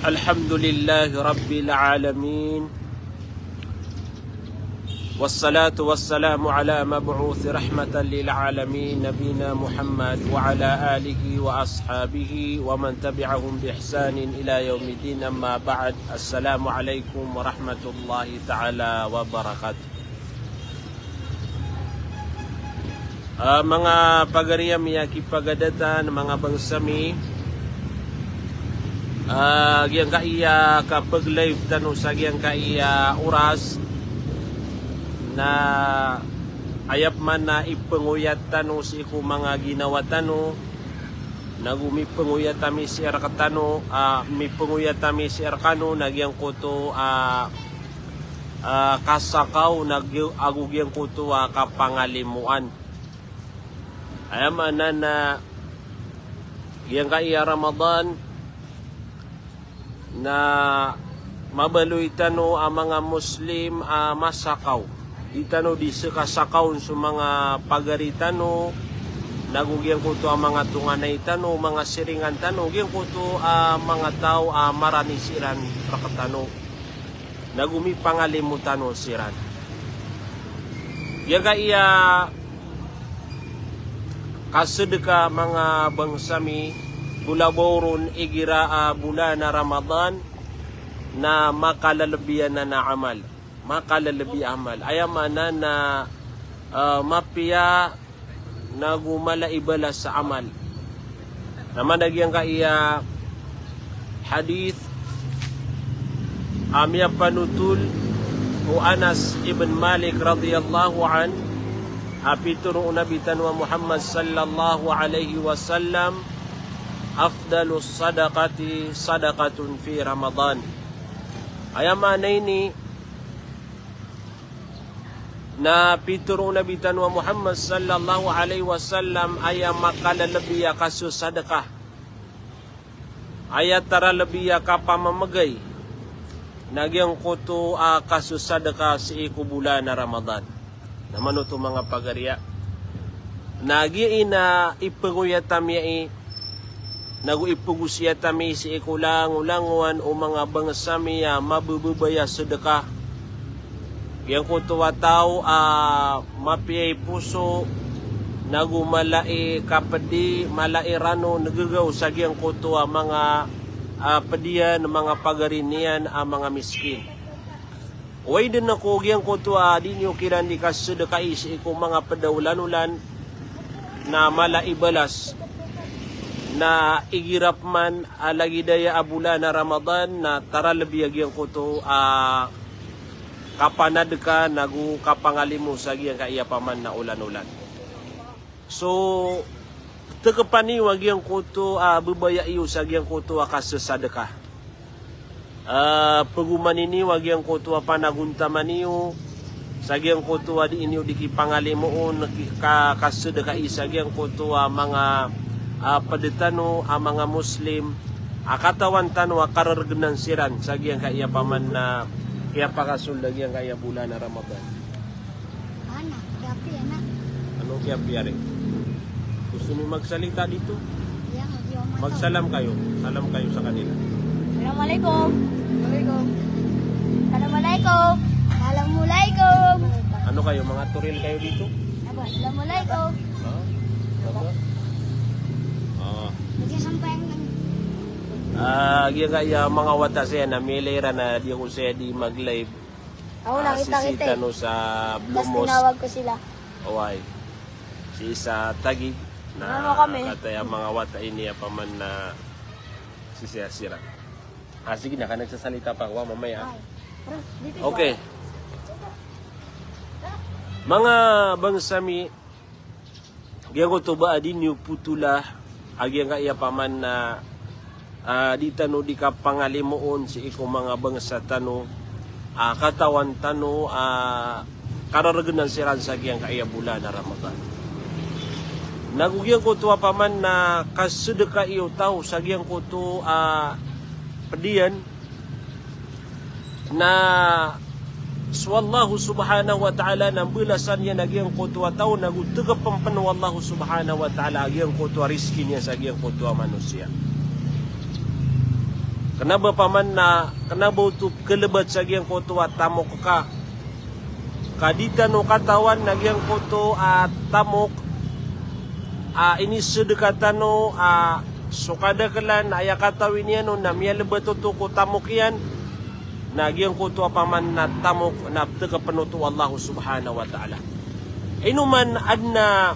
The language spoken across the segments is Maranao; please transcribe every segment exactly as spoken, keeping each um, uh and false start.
الحمد لله رب العالمين. والصلاة والسلام على مبعوث رحمة للعالمين نبينا محمد وعلى آله وأصحابه ومن تبعهم بإحسان إلى يوم الدين. أما بعد. السلام عليكم ورحمة الله تعالى وبركاته. Ah, manga pagari ami a kipagadatan, manga bangsa mi, ah, giyangkai a kapag-live tano sa giyangkai a oras na aya pman na ipengoyat tano sii ko manga ginawa tano, nago mipengoyat ami sii rektano, ah, mipengoyat ami sii rekano na giyangkoto, ah, ah, kasakaw na gi-, ago giyangkoto a kapangalimoan. Aya maana na giyangkai a Ramadan na mabaloy tano a manga Muslim a masakaw. Di tano di sekasakaw so manga pagari tano, nago giyangkoto a manga tonganay tano, manga siringan tano, giyangkoto a manga taw a marani siran rektano, nago mipangalimo tano siran. Giyangkai a kasedeka, manga bangsa mi, ko labaw ron igira a bolan a Ramadan na makalelebi anan a amal. Makalelebi a amal. Aya maana na, ah, mapiya nago mala i balas a amal. Na maana giyangkai a hadith a miyapanotol o Anas ibn Malik radhiyallahu anhu, a pitoro o Nabi tano a Muhammad sallallahu alaihi wasallam, "Afdalus sadaqati sadaqatun fi Ramadan." Aya maana ini, na pitoro o Nabi tano a Muhammad sallallahu alaihi wasallam, aya makalelebi a kasesadeka, aya taralebi a kapamamegay, na giyangkoto a kasesadeka sii ko bolan a Ramadan. Na mano oto, manga pagari a, na giya i na ipengoyat ami ai, nago ipegosiyat ami sii ko langolangowan o manga bangsa mi a mabebebaya sedeka. Giyangkoto a taw a mapiya i poso, nago mala i kapedi, mala i rano, negegaw sa giyangkoto a manga, ah, pediyan, manga pagari niyan a manga miskin. Oway den ako giyangkoto a di niyo kiran di kasedekai sii ko manga ped a olanolan, na mala i balas, na igira pman a lagid aya a bolan a Ramadan, na taralebi a giyangkoto a kapanadeka nago kapangalimo sa giyangkai a paman na olanolan. So, tekepan iyo a giyangkoto a bebaya iyo sa giyangkoto a kasesadeka. Ah, pegomani niyo a giyangkoto a panagontaman iyo sa giyangkoto a di niyo di kipangalimoon, ki-, ka-, kasedekai sa giyangkoto a manga, ah, ped tano a manga Muslim a katawan tano a kareregenan siran sa giyangkai a paman na kiyapakasold a giyangkai a bolan a Ramadan. Ana, kiyapiya na. Ano kiyapiya rin? Gusto niyo magsalita dito? Iya, mag-, magsalam kayo. Salam kayo sa kanila. Assalamualaikum. Waalaikum. Assalamualaikum. Assalamualaikum. Ano kayo, mga Toril kayo dito? Aba, assalamualaikum. Ha? Aba. Ah. Magsasampay ang... Ah, giyangkai a manga wata saya na miyalay iran a di ako saya di mag-live. Ako, ah, nakita sisi kita eh. Tano sa Blue Mosque. Tapos tinawag ko sila. Oway. Sii sa Taguig na... Ano kami? Kataya manga wata ini a paman na sisi a siran. Ah, sige na, ka nagsasalita pa ako, ah, mamaya. Ay. Bro, dito. Okay. Manga bangsa mi, giyangkoto ba a di niyo potola a giyangkai a paman na, ah, di tano di kapangalimoon sii ko manga bangsa tano, ah, katawan tano, ah, kareregenan siran sa giyangkai a bolan a Ramadan. Nago giyangkoto a paman na kasedekai o taw sa giyangkoto a pediyan, na so Allahu Subhanahu wa Ta'ala na mbalasan iyan a giyangkoto a taw, nago tekepen pen o Allahu Subhanahu wa Ta'ala a giyangkoto a rizki niyan sa giyangkoto a manosiya. Kena ba paman na, kena ba oto kelebat sa giyangkoto a tamok ka. Ka di tano katawan na giyangkoto a tamok a inisedeka tano a so kadakelan a aya katawi niyan on na miyalebat oto ko tamok iyan, na giyangkoto a paman na tamok na petekepen oto o Allah Subhanahu wa Ta'ala. Ino man aden a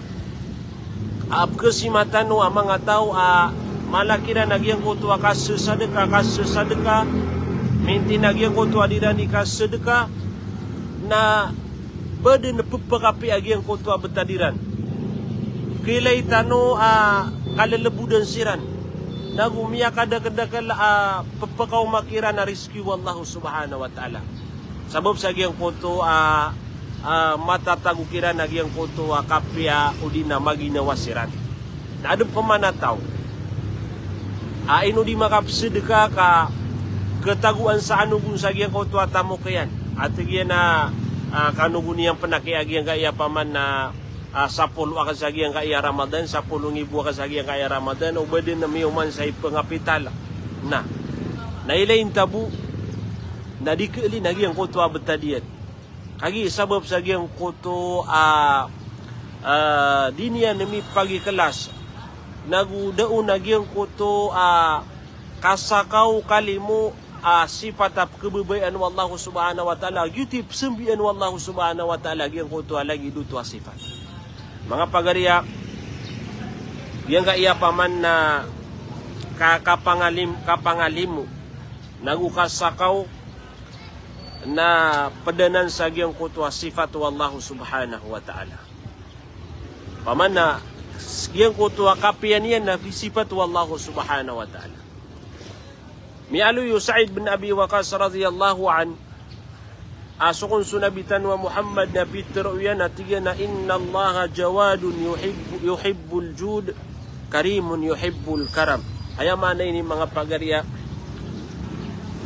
a pekesima tano a manga taw a mala kiran a giyangkoto a kasesadeka, kasesadeka, mintin a giyangkoto a di iran di kasesadeka, na ba den pepakapi a giyangkoto a betad iran. Kilay tano a kaleleboden siran. Nago miyakadakedakel a pepakaoma kiran a rizki o Allah Subhanahu wa Ta'ala. Sabap sa giyangkoto a, a, matatago kiran a giyangkoto a kapiya odi na maginawa siran. Na aden pman a taw a ino di makapesedeka ka ketagoan sa anogon sa giyangkoto a tamok iyan. A tig iyan a, a, kanogon iyan pen a kiya giyangkaya paman na a, sapolo a ka sa giyangkaya Ramadan, sapolo ngibo a ka sa giyangkaya Ramadan, o ba den a miyoman sa ipengapital. Na, na ilay intabo, na di keelin a giyangkoto a betad iyan. Kagiya sabap sa giyangkoto a, a, di niyan mipagikelas. Nago da on a giyangkoto a kasakaw, kalimo, a sipat a pekebebayaan o Allah Subhanahu wa Ta'ala, giyoto i pesembian o Allah Subhanahu wa Ta'ala giyangkoto a lagid oto a sipat. Manga pagariya, giyangkaya paman na ka-, kapangalim-, kapangalimo, nago kasakaw, na ped anan sa giyangkoto a sipat o Allah Subhanahu wa Ta'ala. Paman na giyangkoto a kapiya niyan na sipat o Allah Subhanahu wa Ta'ala. Miyaaloy o Sa'id bin Abi Waqqas radiyallahu anhu, a so kon so Nabi tano a Muhammad na pitero iyan a tig iyan a, "Innallaha jawadun yuhibbu, yuhibbul jud, karimun yuhibbul karam." Aya maana ini manga pagariya,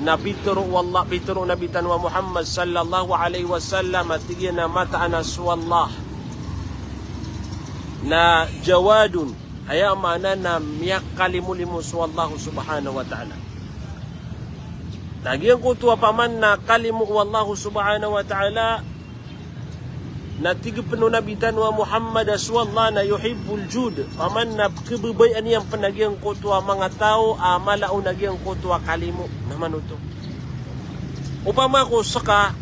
na pitero o Allah, pitero o Nabi tano a Muhammad sallallahu alaihi wasallam a tig iyan a mataan a so Allah na jawadun, aya maana na miyakalimolimo so Allah Subhanahu wa Ta'ala. Na giyangkoto a paman na kalimo o Allah Subhanahu wa Ta'ala, na tig pen o Nabi tano a Muhammad a so Allah na yuhibbul jud, paman na pekebebayaan iyan pen a giyangkoto a manga taw a mala on a giyangkoto a kalimo, na manoto. Opama ko seka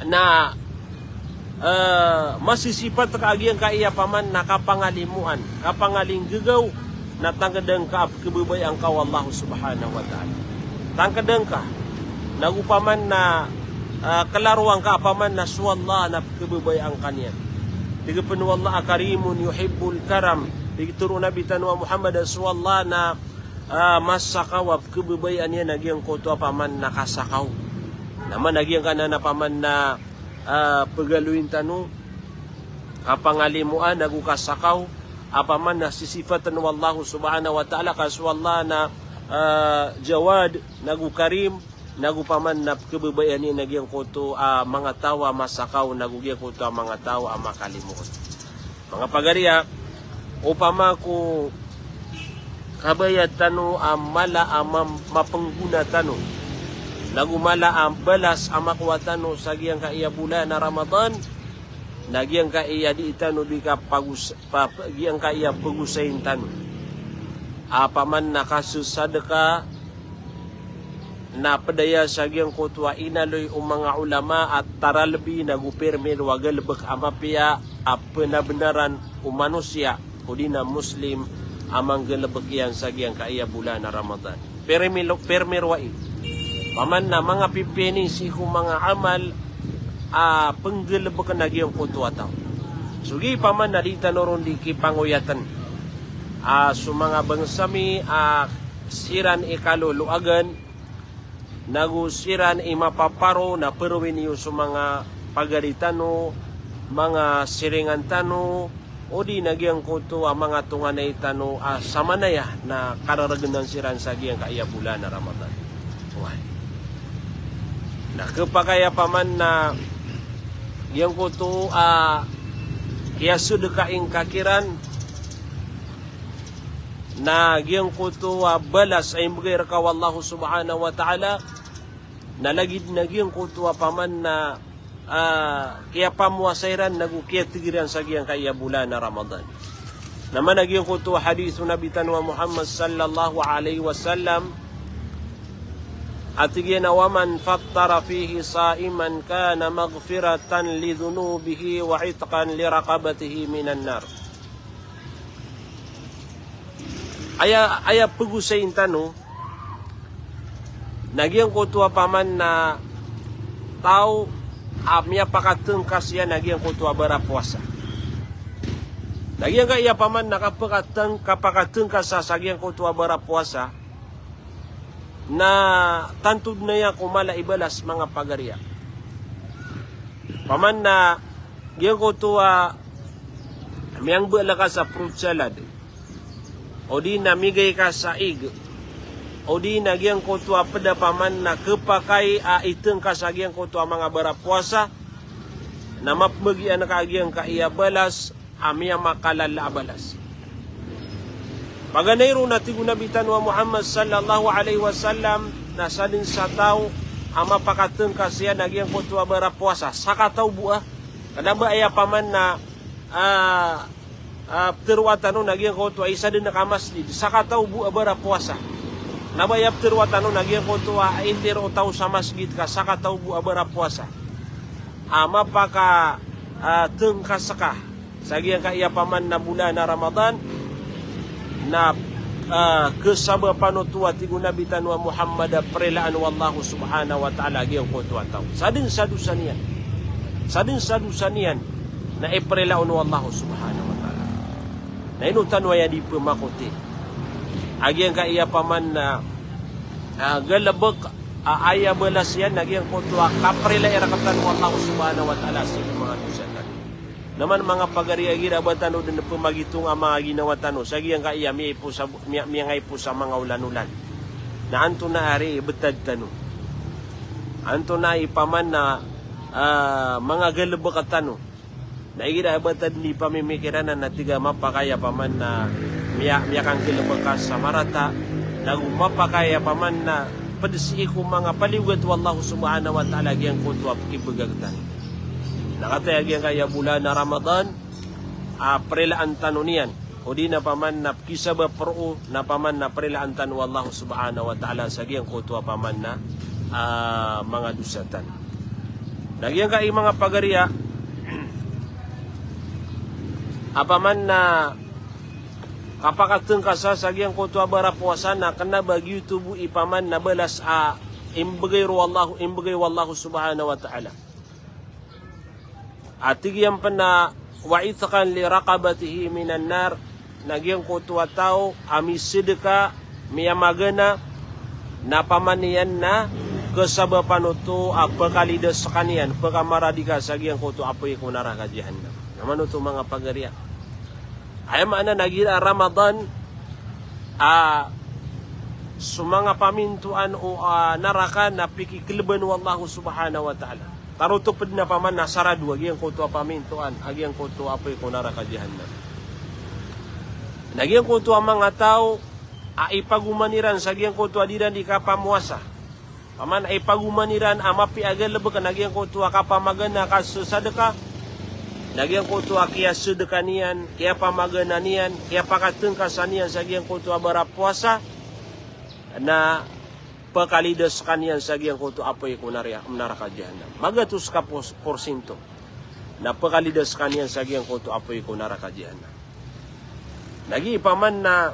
na, eh, masisipat ka a giyangkaya paman na kapangalimoan, kapangalinggegaw, na tangkeda ngka a pekebebayaan ka o Allah Subhanahu wa Ta'ala. Tangkeda ngka, nago paman na, eh, kelaroa ngka a paman na so Allah na pekebebayaan ka niyan. Tig pen o Allah a karimun yuhibbul karam. Pitero o Nabi tano a Muhammad a so Allah na, eh, masakaw a pekebebayaan iyan a giyangkoto a paman na kasakaw. Na maana giyangkanan a paman na, ah, pegaloyin tano, kapangalimoan ago kasakaw, a paman na sisipaten o Allah Subhanahu wa Ta'ala, ka so Allah na, ah, Jawad, nago Karim, nago paman na pekebebayaan iyan a giyangkoto a manga taw a masakaw, nago giyangkoto a manga taw a makalimoon. Manga pagariya, opama ko kabaya tano a mala a mam-, mapenggona tano, nago mala a balas a makowa tano sa giyangkaya bolan a Ramadan, na giyangkaya di tano di kapagos-, pa-, giyangkaya pegosayin tano. A paman na kasesadeka, na pedaya sa giyangkoto a inaloy o manga olama a taralbi nago pirmiro a galebek a mapiya a penabenaran o manosiya, odi na Muslim, a manggalebek iyan sa giyangkaya bolan a Ramadan. Pirmilo-, pirmiro ai, paman na manga pipini sii ko manga amal a penggalebeken a giyangkoto a taw. So gi paman na di tano ron di kipangoyaten a so manga bangsa mi a siran i kaloloagen, nago siran i mapaparo na perowin iyo so manga pagari tano, manga siringan tano, odi na giyangkoto a manga tonganay tano a samanaya na kararegenan siran sa giyangkaya bolan a Ramadan. Oway. Na kepakay a paman na giyangkoto a kiyasedeka ingka kiran, na giyangkoto a balas a imbegay reka o Allah subhanahu wa ta'ala, na lagid na giyangkoto a paman na, ah, kiyapamowasa iran nago kiyatig iran sa giyangkaya bolan a Ramadan. Na mana giyangkoto a hadith o Nabi tano a Muhammad sallallahu alaihi wasallam, a tig iyan a, "Wa man fattara fihi sa'iman kana maghfiratan li dhunubihi wa itqan li raqabatihi minan nar." Aya, aya pegosayin tano, na giyangkoto a paman na taw a miyapakatengkas iyan a giyangkoto a barapowasa. Na giyangkaya paman na kapakateng-, kapakatengkas sa giyangkoto a barapowasa, na tanto den aya ko mala i balas, manga pagariya. Paman na giyangkoto a miyangbeleg ka sa fruit salad, o di na migay ka sa ig, o di na giyangkoto a peda paman na kepakay a itengkas a giyangkoto a manga barapowasa, na mapembagian ka a giyangkaya balas a miyamakalala a balas. Paganay ron na tig o Nabi tano a Muhammad sallallahu alaihi wasallam, na sadn sa taw a mapakatengkas iyan a giyangkoto a barapowasa, sakataw bo a, kena ba aya paman na, ah, ah, pteroa tano na giyangkoto a isa den ka masjid, sakataw bo a barapowasa. Kena ba aya pteroa tano na giyangkoto a intiro o taw sa masjid ka sakataw bo a barapowasa a mapaka, ah, tengkas ka sa giyangkaya paman na bolan a Ramadan, na, ah, kesabapan oto a tig o Nabi tano a Muhammad a prelaan o Allah subhanahu wa ta'ala a giyangkoto a taw. Sadn sa dosa niyan. Sadn sa dosa niyan na iprela on o Allah subhanahu wa ta'ala. Na ino tano aya di pemakoti a giyangkaya paman na, ah, galebek a aya balas iyan na giyangkoto a kaprelai rektano o Allah subhanahu wa ta'ala sii ko manga dosa tano. Na man manga pagariya, igira ba tano den pemagitong a manga ginawa tano sa giyangkaya miyaipo sa, miya-, miyangaipo sa manga olan-olan, na antonaa ari i betad tano? Antonaa i paman na, ah, manga galebek tano? Na igira ba tano di pamimikiran na tig a mapakay a paman na miya-, miyakanggalebek ka sa marata, nago mapakay a paman na ped sii ko manga paliyogat o Allah subhanahu wa ta'ala giyangkoto a pekibegay rektano. Na kataya giyangkaya bolan a Ramadan a prelaan tano niyan, o di na paman na kisabap roo na paman na prelaan tano o Allah subhanahu wa ta'ala sa giyangkoto a paman na, ah, manga dosa tano. Na giyangkaya manga pagariya, a paman na kapakatengkas sa giyangkoto a barapowasa na kena ba giyoto bo i paman na balas a imbegay ron o Allah, imbegay o Allah subhanahu wa ta'ala. A tig iyan pen a, "Wa itqan li raqabatihi minan nar," na giyangkoto a taw a misedeka, miyamagana, na paman iyan na kesabapan oto a pekalidas sekaniyan, pekamaradika sa giyangkoto a apoy ko naraka jahannam. Na mano oto manga pagariya? Aya maana na igira Ramadan, a, so manga pamintoan o, a, naraka na pikikeleban o Allah subhanahu wa ta'ala. Tarotop den a paman na sarado a giyangkoto a pamintoan a giyangkoto a apoy ko naraka jahannam. Na giyangkoto a manga taw a ipagoman iran sa giyangkoto a di iran di kapamowasa, paman a ipagoman iran a mapiya a galebek na giyangkoto a kapamagana, kasesadeka, na giyangkoto a kiyasedeka niyan, kiyapamagana niyan, kiyapakatengkasa niyan sa giyangkoto a barapowasa, na pekalidas sekaniyan sa giyangkoto a apoy ko nari-, naraka jahannam. Magatos ka pos-, porsinto na pekalidas sekaniyan sa giyangkoto a apoy ko naraka jahannam. Na giya paman na,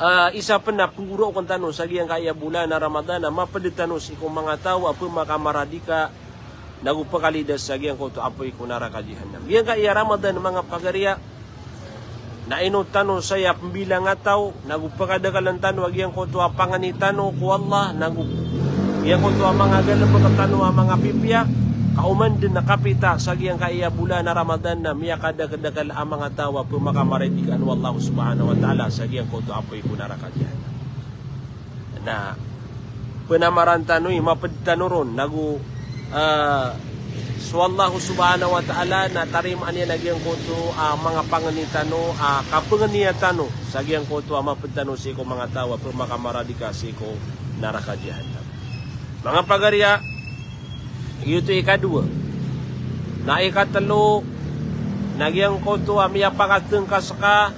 ah, isa pen a penggorooken tano sa giyangkaya bolan a Ramadan a maped tano sii ko manga taw a pemakamaradika nago pekalidas sa giyangkoto a apoy ko naraka jahannam. Giyangkaya Ramadan, manga pagariya, na ino tano saya pembilang a taw, nago pekadakelen tano a giyangkoto a pangni tano ko Allah, nago giyangkoto a manga galebek tano a manga pipiya, ka oman den a kapita sa giyangkaya bolan a Ramadan na miyakadakeldakel a manga taw a pemakamaradika o Allah subhanahu wa ta'ala sa giyangkoto a apoy ko naraka jahannam. Na penamaran tano i maped tano ron, nago, ah, So Allah subhanahu wa ta'ala na tarimaan iyan a giyangkoto a manga pangni tano a kapangniya tano sa giyangkoto a mapd tano sii ko manga taw a pmakamaradika sii ko naraka jahannam. Manga pagariya, giyoto i ikadowa. Na ikatlo, na giyangkoto a miyapakatngkas ka,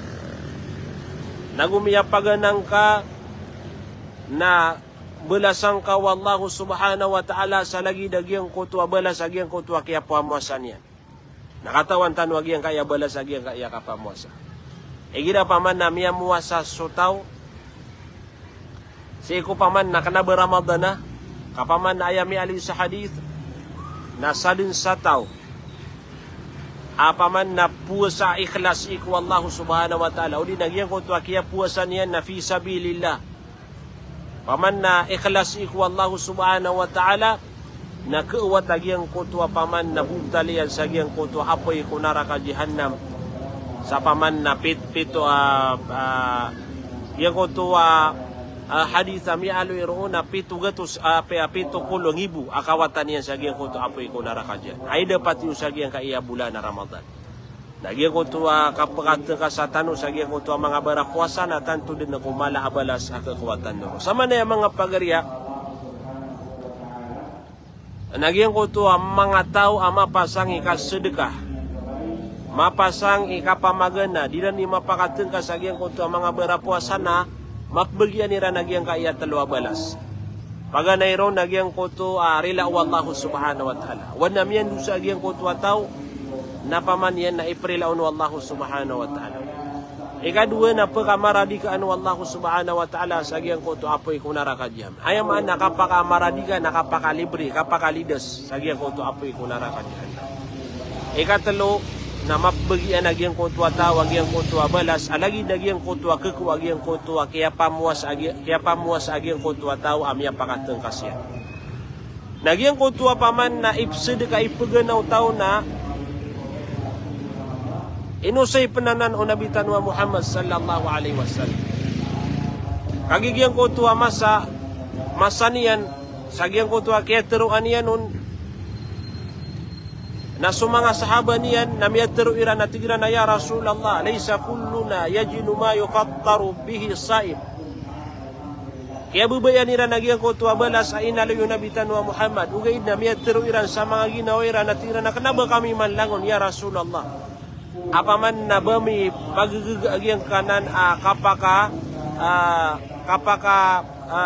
nago miyapaganang ka, na balasan ka o Allah subhanahu wa ta'ala sa lagid a giyangkoto a balas a giyangkoto a kiyapamowasa niyan. Na katawan tano a giyangkaya balas a giyangkaya kapamowasa. Igira paman na miyamowasa so taw sii ko paman na kna ba Ramadan a, ka paman na aya miyaaloy sa hadith na sadn sa taw a paman na powasa a ikhlas sii ko Allah subhanahu wa ta'ala, odi na giyangkoto a kiyapowasa niyan na fi sabilillah, paman na ikhlas sii ko Allah subhanahu wa ta'ala, na kawat a giyangkoto a paman na bontal iyan sa giyangkoto a apoy ko naraka jahannam sa paman na pit-, pito a, a, giyangkoto a, a, hadith a miyaaloy roo na pito gatos, a, pi-, a, pito polo ngibo a kawatan iyan sa giyangkoto a apoy ko naraka jahannam. Ay dapat iyo sa giyangkaya bolan a Ramadan. Na giyangkoto a kapakatngkas tano sa giyangkoto a manga barapowasa na tanto dn ko mala a balas a kakowatan tano. Samanaya manga pagariya, na giyangkoto a manga taw a mapasang i kasadka, mapasang i kapamagana, di iran i mapakatngkas sa giyangkoto a manga barapowasa na mapbagian iran a giyangkaya tlo a balas. Paganay ron na giyangkoto a rila o Allah subhanahu wa ta'ala. Oway na miyandosa a giyangkoto a taw na paman iyan na iprila on o Allah subhanahu wa ta'ala. Ikadowa na pkamaradika on o Allah subhanahu wa ta'ala sa giyangkoto a apoy ko naraka jahannam. Aya maana na kapakamaradika na kapakalibre, kapakalidas sa giyangkoto a apoy ko naraka jahannam. Ikatlo, na mapbagian a giyangkoto a taw a giyangkoto a balas a lagid a giyangkoto a khakowa a giyangkoto a kiyapamowasa a giy-, kiyapamowasa a giyangkoto a taw a miyapakatngkas iyan. Na giyangkoto a paman na ipsadka, ipagana o taw na inosay pn anan o Nabi tano a Muhammad sallallahu alaihi wasallam. Kagiya giyangkoto a masa, masa niyan, sa giyangkoto a kiyatharoa niyan on, na so manga sahaba niyan na miyatharo iran a tig iran a, "Ya Rasulullah, laysa kulluna yajidu ma yufattaru bihi as-sa'im." Kiyababayaan iran a giyangkoto a balas a inaloy o Nabi tano a Muhammad, ogaid na miyatharo iran sa manga ginawa iran a tig iran a, "Kna ba kami man langon, ya Rasulullah, a paman na ba mi pagagaga a giyangkanan a kapaka, a, kapaka, a,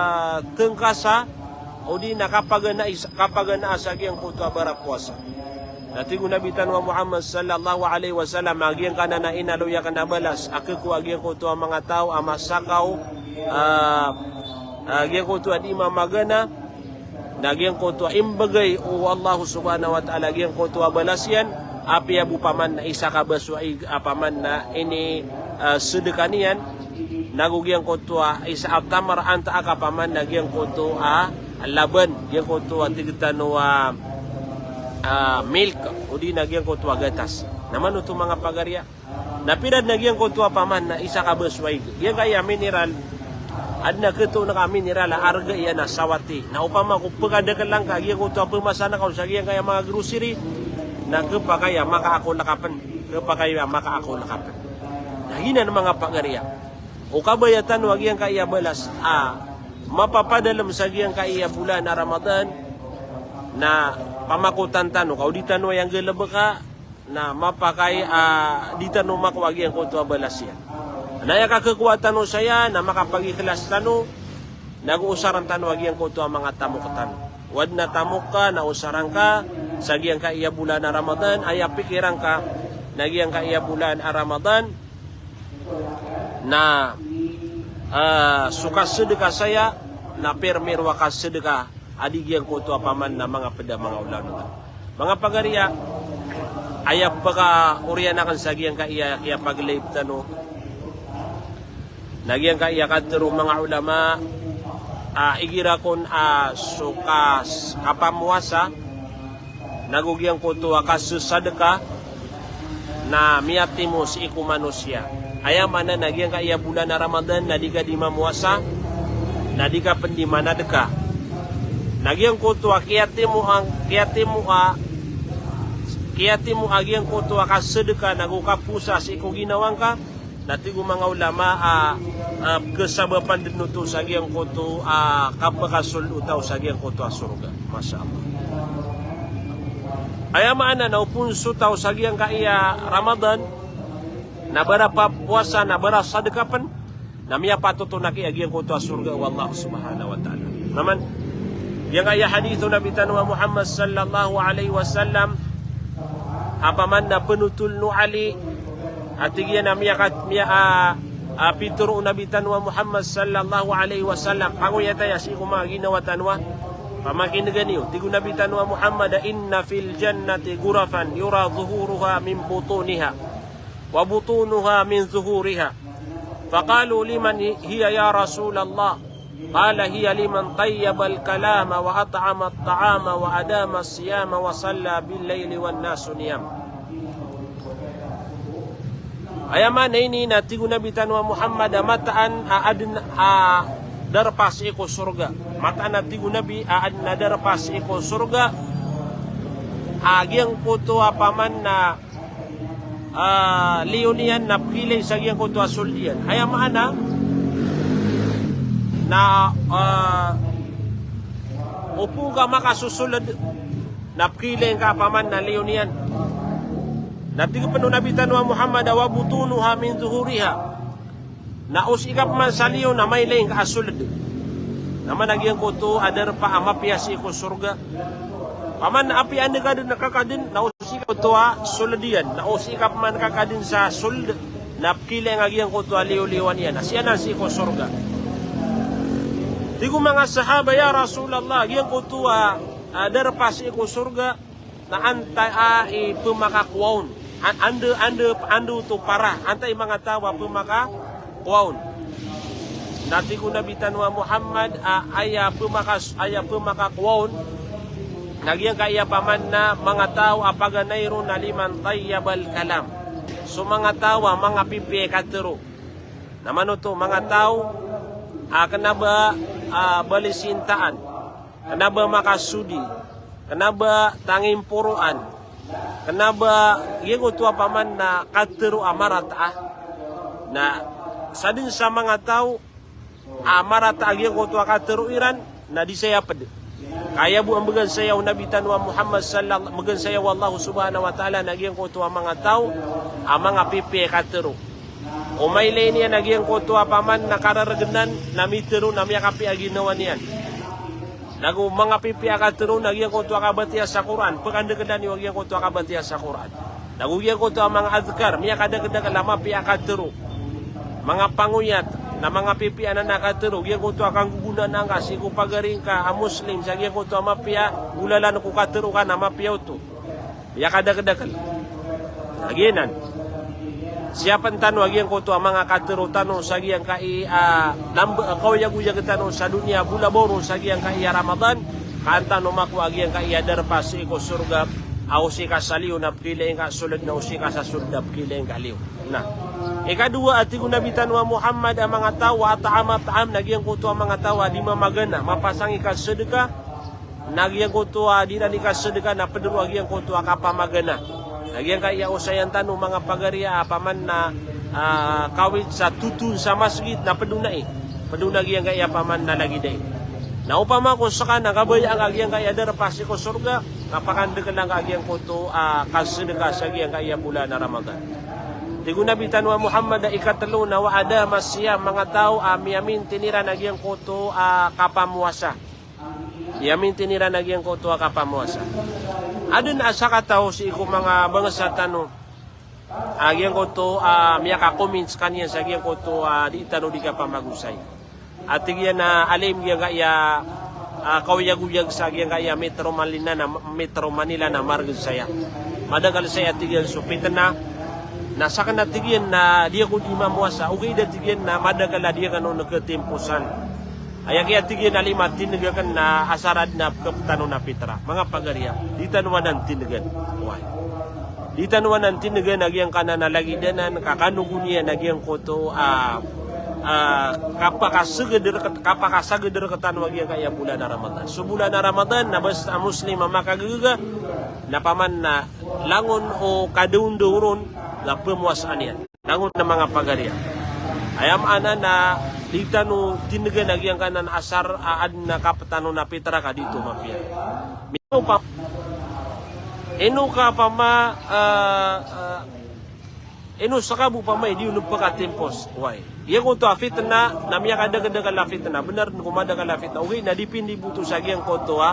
tngkasa, odi na kapagana is-, kapagana sa giyangkoto a barapowasa?" Na tig o Nabi tano a Muhammad sallallahu alaihi wasallam a giyangkanan a inaloy akn a balas a khakowa a giyangkoto a manga taw a masakaw, a, a, giyangkoto a di mamagana, na giyangkoto a imbgay o Allah subhanahu wa ta'ala giyangkoto a balas iyan, apiya bo paman na isa ka baso a ig a paman na ini, a, sadka niyan, nago giyangkoto a isa a tamar antaa ka paman na giyangkoto a laban, giyangkoto a tig tano a, a, milk, odi na giyangkoto a gatas. Na mano oto manga pagariya? Na pira dn a giyangkoto a paman na isa ka baso a ig? Giyangkaya mineral, adn a khatoon ka a mineral a arga iyan na sawati. Na opama ko pkadaklan ka giyangkoto a pmasan ka on sa giyangkaya manga grocery, na khapakay a makaakol ka pn. Khapakay a makaakol ka pn. Na giyanan manga pagariya. O kabaya tano a giyangkaya balas a mapapadalm sa giyangkaya bolan a Ramadan, na pamakotan tano ka o di tano aya nggalbka, na mapakay a di tano makowa giyangkoto a balas iyan. Na aya kakhakowa tano saya na makapagikhlas tano, nago osarn tano a giyangkoto a manga tamok tano. O adn a tamok ka na osarn ka sa giyangkaya bolan a Ramadan, aya pikiran ka na giyangkaya bolan a Ramadan, na, a, so kasadka saya na pirmiro a kasadka a di giyangkoto a paman na manga pd a manga olaola. Manga pagariya, aya pkaoriyan akn sa giyangkaya kiyapaglive tano na giyangkaya katharo o manga ulama a igira kon a so kas-, kapamowasa, nago giyangkoto a kasasadka na miyatimo sii ko manosiya. Aya maana na giyangkaya bolan a Ramadan na di ka di mamowasa, na di ka pn di manadka. Na giyangkoto a kiyatimo a, kiyatimo a Iyatimo a giyangkoto a kasadka nago kaposa sii ko ginawa ngka, na tig o manga ulama a, a, kasabapan dn oto sa giyangkoto a kapakasold o taw sa giyangkoto a sorga. Masha Allah. Aya maana na o phoon so taw sa giyangkaya Ramadan, na ba ra pphowasa, na ba ra sadka pn, na miyapatot on a ki a giyangkoto a sorga o Allah subhanahu wa ta'ala. Na man, giyangkaya hadith o Nabi tano a Muhammad sallallahu alaihi wasallam, a paman na pnotol o Ali, a tig iyan a miyakat-, miya-, a, a, pitharo o Nabi tano a Muhammad sallallahu alaihi wasallam, pangoyat aya sii ko manga ginawa tano a, pamakinega niyo. Tig o Nabi tano a Muhammad, "Inna fil jannati ghurafan yura zuhuruha min butuniha, wa butunuha min zuhuriha." Faqalu, "Liman hiya ya Rasulallah?" Qala, "Hiya liman tayyabal kalama wa at'amat ta'ama wa adamas siyama wa salla bil laili wan nasu niyam." Aya maana ini na tig o Nabi tano a Muhammad a mataan a adn a darpa sii ko sorga. Mataan a tig o Nabi a adn a darpa sii ko sorga a giyangkoto a paman na, a, liyo niyan na pkhailay sa giyangkoto a sold iyan. Aya maana na, a, o phoon ka makasosold na pkhailay ngka a paman na liyo niyan. Na tig pn o Nabi tano a Muhammad a wa butunuha min zuhuriha. Na o sii ka pman sa liyo na mailay ngka a sold. Na man a giyangkoto a darpa a mapiya sii ko sorga. Paman na apiya anda ka dn ka kadn, na o sii ka oto a sold iyan. Na o sii ka pman ka kadn sa sold, na pkhailay ngka a giyangkoto a liyo-liyowan iyan. Na sii anan sii ko sorga. Tig o manga sahaba, "Ya Rasulallah, giyangkoto a, a, darpa sii ko sorga, na antaa i pmakakowa on? A-, anda, anda, anda oto para? Antaa i manga taw a pmakakowa on?" Na tig o Nabi tano a Muhammad a aya pmaka-, aya pmakakowa on na giyangkaya paman na manga taw a paganay ron na liman tayyabal kalam. So manga taw a manga pipiya i katharo. Na man oto manga taw a kna ba, a, balisintaan, kna ba makasodi, kna ba tangimporoan, kna ba giyangkoto a paman na katharo a marata. Na sadn sa manga taw a marata a giyangkoto a katharo iran, na di saya pd. Ka aya bo a mbgan saya o Nabi tano a Muhammad sallallahu, mbgan saya o Allah subhanahu wa ta'ala na giyangkoto a manga taw a manga pipiya i katharo. O mailay niyan a giyangkoto a paman na karargnan, na mitharo, na miyakapiya a ginawa niyan. Nago manga pipiya a katharo na giyangkoto a kabatiya sa Qur'an, pkandakla niyo a giyangkoto a kabatiya sa Qur'an. Nago giyangkoto a manga adhkar, miyakadakdakl a mapiya a katharo. Manga pangoyat, na manga pipiya anan a katharo, giyangkoto a kanggogonaan angka sii ko pagari ngka a Muslim, sa giyangkoto a mapiya, golalan ko katharo ka na mapiya oto. Miyakadakdakl. Lagid anan. Siyapn tano a giyangkoto a manga katharo tano sa giyangkai a, lamb-, kaoyagoyag tano sa doniya, bolabaw ron sa giyangkai a Ramadan, kaan tano makowa a giyangkai a darpa sii ko sorga, a o sii ka sa liyo na pkhailay ngka a sold, na o sii ka sa sold na pkhailay ngka a liyo. Na ikadowa a tig o Nabi tano a Muhammad a manga taw a at'ama at'am na giyangkoto a manga taw a di mamagana, mapasang i kasadka, na giyangkoto a di iran i kasadka na pd ron a giyangkoto a kapamagana. Na giyangkaya osayan tano manga pagari a paman na, a, kawit sa toton sa masgit na pd on ai. Pd on a giyangkaya paman na lagid ai. Na opama ko ska na kabayaan ka a giyangkaya darpa sii ko sorga, na pakandakla ngka a giyangkoto a kasadka sa giyangkaya bolan a Ramadan. Tig o Nabi tano a Muhammad a ikatlo na wa adamas siyam, manga taw a miyamintin iran a giyangkoto a kapamowasa. Miyamintin iran a giyangkoto a kapamowasa. Adn a sakataw sii ko manga bangsa tano a giyangkoto a miyaka-comment skaniyan sa giyangkoto a di tano di kapamagosay. A tig iyan a alim giyangkaya, a, kaoyagoyag sa giyangkaya Metro Manila na, Metro Manila na margn saya. Madakl saya tig iyan so pitna. Na sakn a tig iyan na di ako di mamowasa. Ogaid a tig iyan na madakl a di akn on khatimposan. Aya kiyatig iyan a lima tindg akn na asar adn a pkhaptan on a pitra. Manga pagari a, di tano anan tindgan. Oway. Di tano anan tindgan a giyangkanan a lagid anan ka kano go niyan a giyangkoto a, a, kapakasagad rk-, kapakasagad rktano a giyangkaya bolan a Ramadan. So bolan a Ramadan na basta a Muslim a makagagaga, Na paman na langon o kadaondaw ron na pemowasaan iyan. Langon a manga pagariya. Aya maana na di tano tinegen a giyangkanan a asar a aden a kapetano na pitra ka di oto mapiya. Ino pa, ino ka pama, ah, ah, ino seka bo pama i di oto pekatimpos. Way. Giyangkoto a fitna, na miyakadakadakal a fitna. Benar den ko madakal a fitna. Ogaid na dipindi bo oto sa giyangkoto a,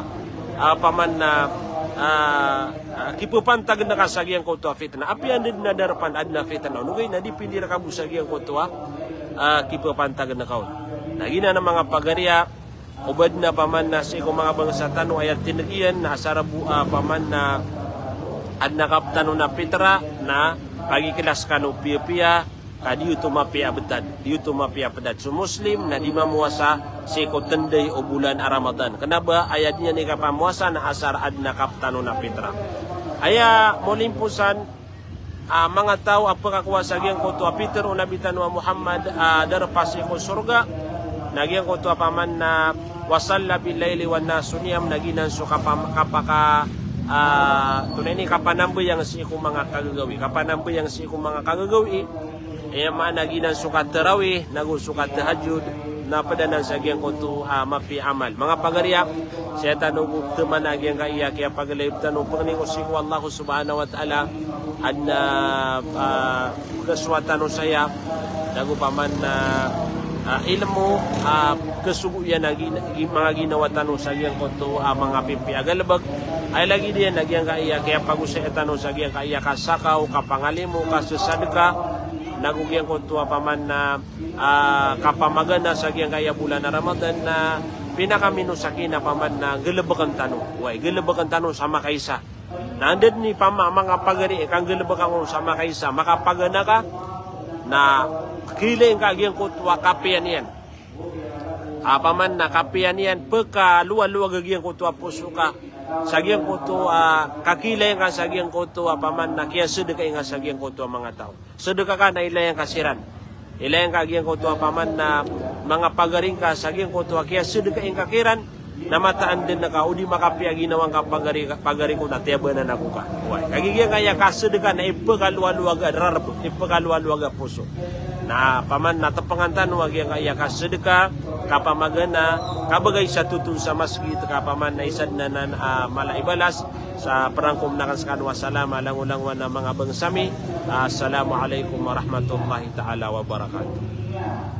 ah, paman na, ah, ah, kipepantagen ka sa giyangkoto a fitna. Apiya anda den a darapan aden a fitna on. Ogaid na dipindi reka bo sa giyangkoto a, ah, kipepantagen ka on. Na giyanan a manga pagariya, o ba den a paman na sii ko manga bangsa tano aya tineg iyan na asar bo, ah, paman na aden a kapetano na pitra na pagiklas kano piyapiya, ka di oto mapiya a betad, di oto mapiya a pedad. So Muslim na di mamowasa sii ko tenday o bolan a Ramadan. Kena ba aya den iyan i kapamowasa na asar aden a kapetano na pitra. Aya molimposan, ah, manga taw a pekakowa sa giyangkoto a piter o Nabi tano a Muhammad, ah, darpa sii ko sorga, na giyangkoto a paman na wasalla bil laili wan nasu niyam, na giyanan so kapam-, kapaka, ah, tonaa ini, kapanambayang sii ko manga kagagawii, kapanambayang sii ko manga kagagawii. Aya maana giyanan so katarawih, nago so katahajjud, na ped anan sa giyangkoto a mapiya a amal. Manga pagariya, saya tano bo teman a giyangkaya kiyapagalay tano, pangni ko sii ko Allah subhanahu wa ta'ala, aden a, ah, kesowa tano saya, nago paman na, ah, ilmo, ah, kesogo iyan a gin-, gi-, manga ginawa tano sa giyangkoto a manga pipiya a galebek. Aya lagid iyan a giyangkaya kiyapagosaya tano sa giyangkaya kasakaw, kapangalimo, kasesadeka, nago giyangkoto a paman na, ah, kapamagana sa giyangkaya bolan a Ramadan na pinakaminosakin a paman na galebeken tano. Way, galebeken tano sa makaisa. Na anda den i pama-, manga pagari i kanggalebeka ngka on sa makaisa, makapagana ka, na kilain ka giyangkoto a kapiya niyan. Ah, paman na kapiya niyan, pekalowalowag a giyangkoto a poso ka sa giyangkoto a, ah, kakilain ka sa giyangkoto a, ah, paman na kiyasedekai ngka sa giyangkoto a, ah, manga taw. Sedeka ka na ilayan ka siran. Ilayan ka giyangkoto a paman na manga pagari ngka sa giyangkoto a kiyasedekai ngka kiran, na mataan den ka o di makapiya ginawa ngka pagari, pagari ko na tiyabanan ako ka. Way. Kagiya giyangkaya kasedeka na ipekalowalowag a rarb, ipekalowalowag a poso. Na paman na tepengan tano a giyangkaya kasedeka, kapamagana, kabagay sa totol sa masgit, ka paman na isa den anan a, ah, mala i balas, sa perangkom nakan sekano a salam a langolangon a manga bangsa mi. Assalamu alaikum warahmatullahi taala wabarakatuh.